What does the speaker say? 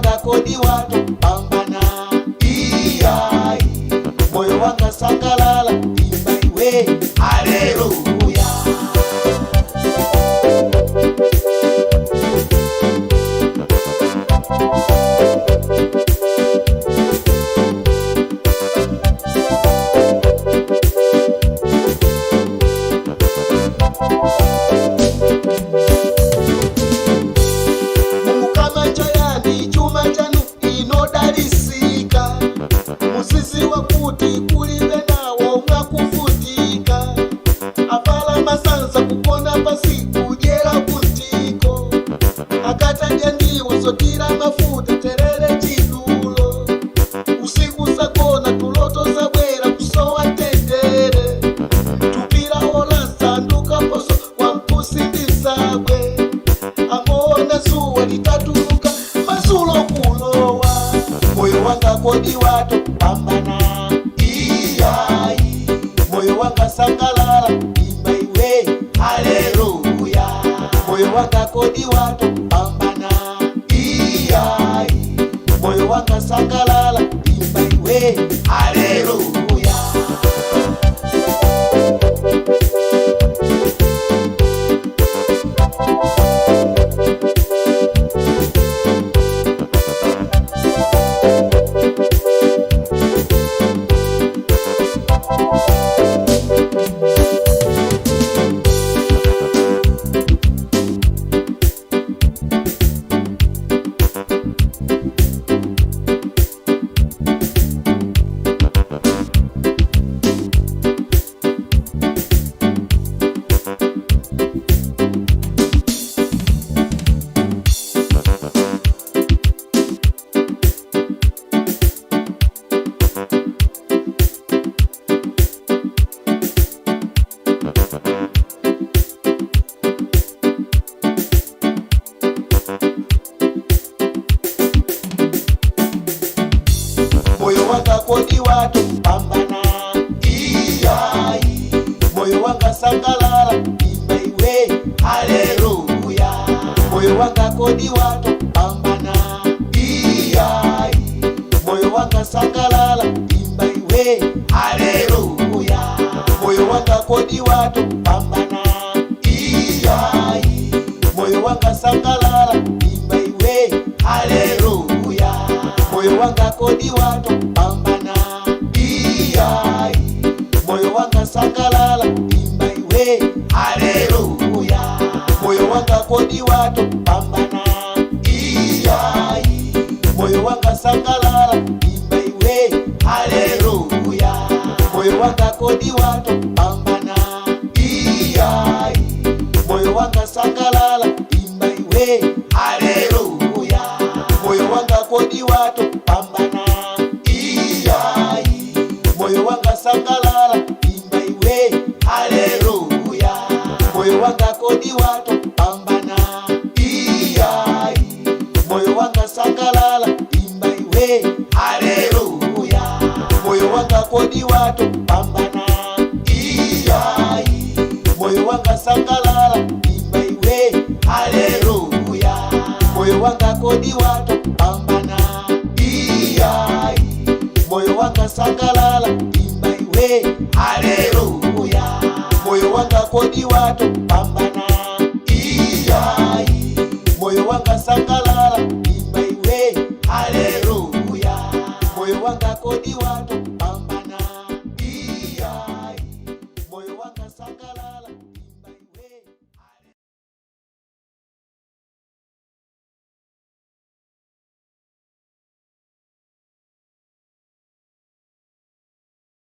Wanga kodi watu pambana, iyai. Moyo wanga sangalala, imba iwe haleluya. Mukama chayani chuma chanu inodalisika, musiziwa kuti kulibe nawo mwakufutika. Avala masanza kukona pasi kudyera kuntiko, akatadya ndiwo zotira mafuta terere chidulo. Usiku sakona tuloto zabwera kusowa tendere, tupira olasanduka poso wampusi ndisabwe. Angona zuwa litatuluka masulo kulowa. Moyo wanga kodi watu pambana, iyai. Moyo wanga sangalala, imba iwe haleluya. Moyo wanga kodi watu pambana, iyai. Moyo wanga sangalala, imba iwe haleluya. Moyo wanga kodi watu pambana, iyai. Moyo wanga sangalala, imba iwe haleluya. Moyo wanga kodi watu pambana, iyai. Moyo wanga sangalala, imba iwe haleluya. Moyo wanga kodi watu pambana, iyai. Moyo wanga sangalala, imba iwe haleluya. Moyo wanga kodi watu pambana, iyai. Moyo wanga sangalala, imba iwe haleluya. Moyo wanga kodi watu pambana, iyai. Moyo wanga sangalala, imba iwe haleluya. Moyo wanga kodi watu pambana, iyai. Moyo wanga sangalala, imba iwe haleluya. Moyo wanga kodi watu pambana, iyai. Moyo wanga sangalala, imba iwe haleluya. Moyo wanga kodi watu pambana, iyai. Moyo wanga sangalala, imba iwe haleluya. Moyo wanga kodi watu pambana, iyai. Moyo wanga sangalala, imba iwe haleluya. Moyo wanga kodi watu pambana, iyai. Moyo wanga sangalala, imba iwe haleluya. Moyo wanga kodi watu pambana, iyai. Moyo wanga sangalala, imba iwe haleluya. Moyo wanga kodi watu